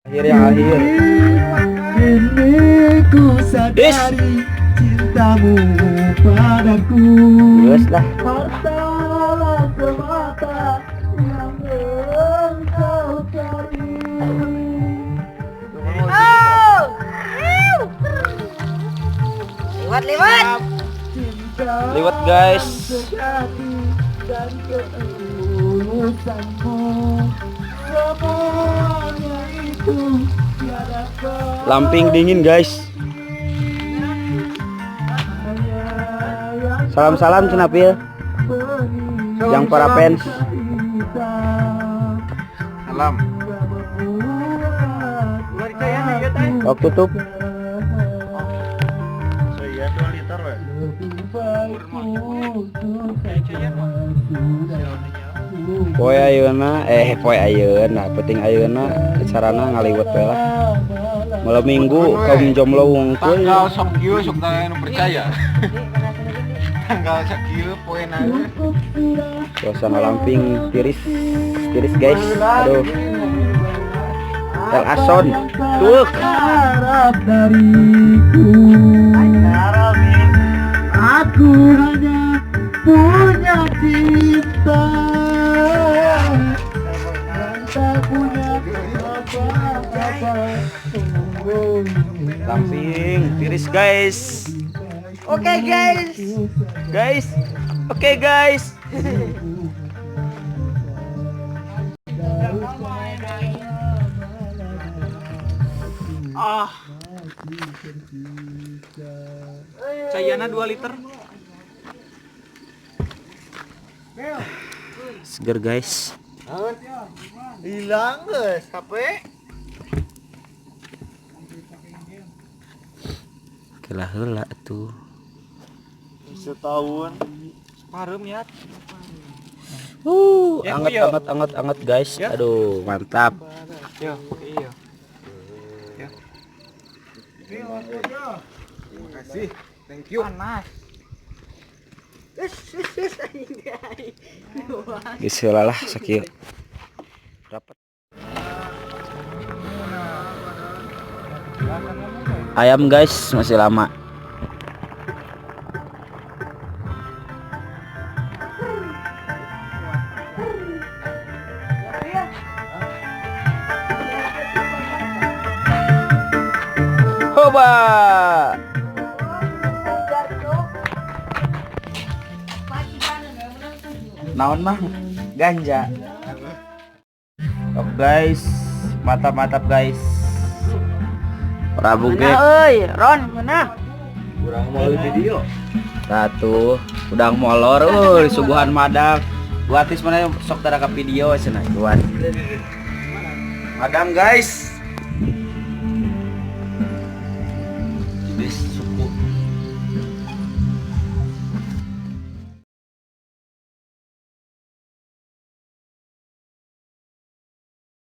Akhir yang akhir. Kini ku sadari cintamu padaku. Geus lah. Hartalah semata yang engkau cari. Liwat, liwat. Cinta Liwat, guys. Sejati dan ketulusanmu, semuanya itu tiada. Lamping dingin, guys. Salam-salam cenah, Pil. Yang para fans. Salam. Waktu tutup. Saya 2 liter we. Poe ayeuna, poe ayeuna, penting ayeuna acarana ngaliwet we lah. Malam Minggu kaum jomblo wungkul. Tanggal sok kieu sok tanggal nu percaya. Tanggal sakieu poena. Suasana Lamping tiris tiris, guys. Aduh. El Ason. Tuh. Harap dariku, aku hanya punya cinta dan tak punya apa-apa. Lamping tiris, guys. Oke, guys. Guys. Oke, guys. Ah. Cayana 2 liter. Seger, guys. Hilang geus HP. Kela heula atuh. Setahun. Pareum ya. Ya, Anget yo. anget anget anget, guys. Ya. Aduh, mantap. Yo, iya. Ya. Terima kasih. Thank you. Panas. Geus heula lah sakieu. Rapat. Ayam, guys, masih lama. Hoba. Naon mah ganja. Oke, guys, mantap-mantap, guys. Prabu ge. Mana euy, Ron, mana? Kurang mau video. Satu, udang molor, suguhan madang. Buatis mana sok tara ka video cenah, buat. Madang, guys.